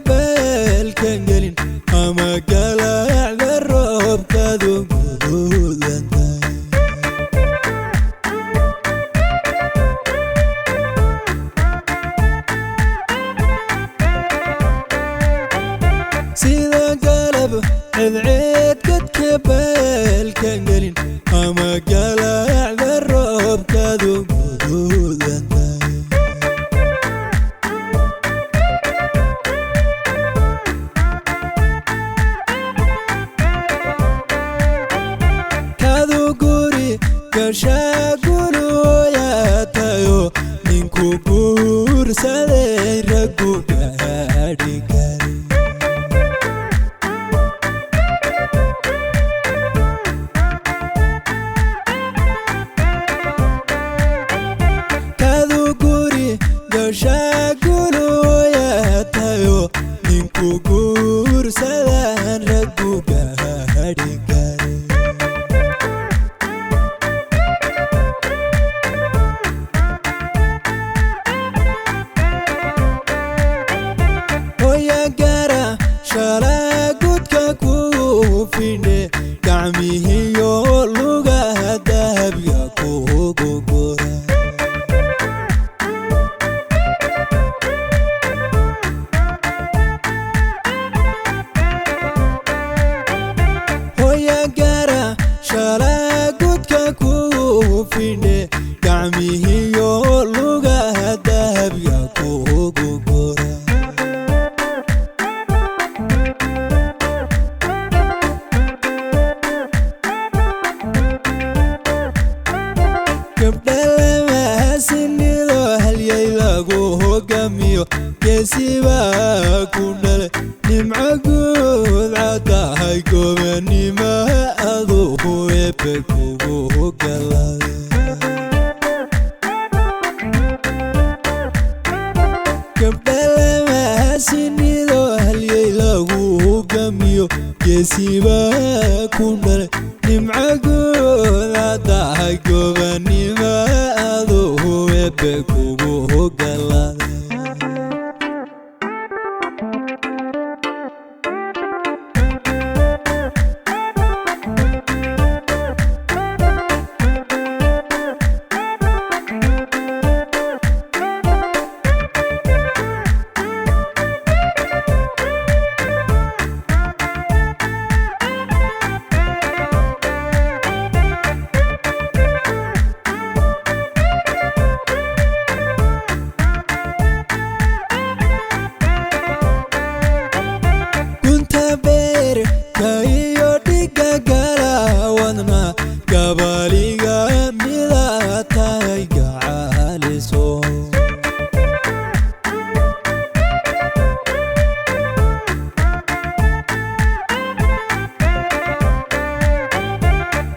Beelkan gelin ama galaacda roobkadu guduudantahay. Sida galab cidciid godka beelkan gelin ama galaacda roobkadu guduudantahay. Kadu guri gashaa guluyaatayo ninku guursaday raggu gaadhi kari. Kadu guri gashaa guluyaatayo ninku guursadan raggu gaadhi kari. Hoya gara shalaa gudka ku fidhe, gacmihiyo lugaha dahabya kugu gura. Hoya gara shalaa gudka ku fidhe, gacmihiyo lugaha dahabya kugu gura. Gabdha lamaasinido halyay lagu hogaamiyo, geesibaa ku dhale, nimco guud cadahay, gobanimo aduhu ebe kugu galay. Gabdha lamaasinido halyay lagu hogaamiyo, geesibaa ku dhale, nimco guud cadahay, gobanimo aduhu ebe kugu galay. Gunta beerka iyo dhiga gala wadna gabaliga mida tahay gacaaliso.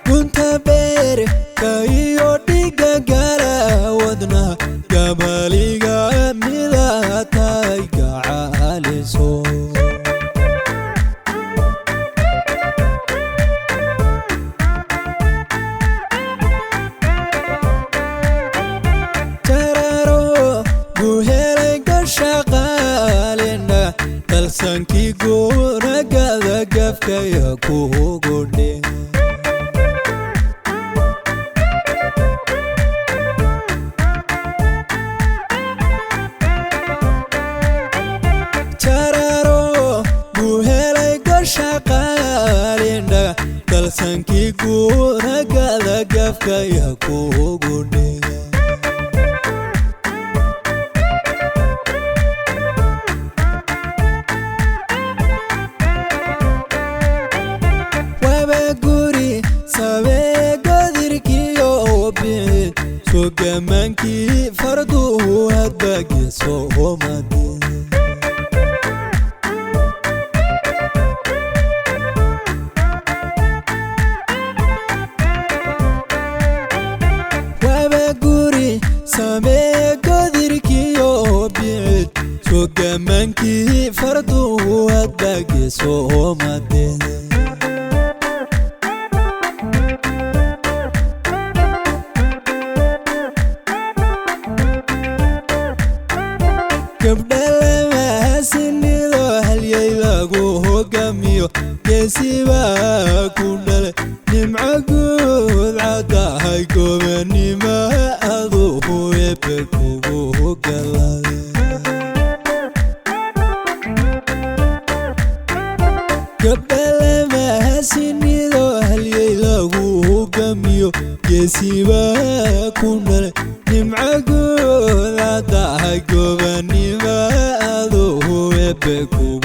Gunta beerka iyo dhiga gala wadna gabaliga mida tahay gacaaliso. Jararo guhelay gashaqaalina dalsankii guuragada gafkaya kugu dhe. Jararo guhelay gashaqaalina dalsankii guuragada gafkaya kugu dhe. Waba guri sabee godirkiyo bixi sogamaankii farduhu hadba geesoomade. Waba guri samee godirkiyo bixid sogamaankii farduhu hadba geesoomade. Gabdha lamaasinido Geesibaa ku dhalay, nimco guud caddahay, gobanimo aduhu Ebe kugu galade. Gabdhalamahasinido halyey lagu gamiyo, geesibaa ku dhalay, nimco guud caddahay, gobanimo aduhu Ebe kugu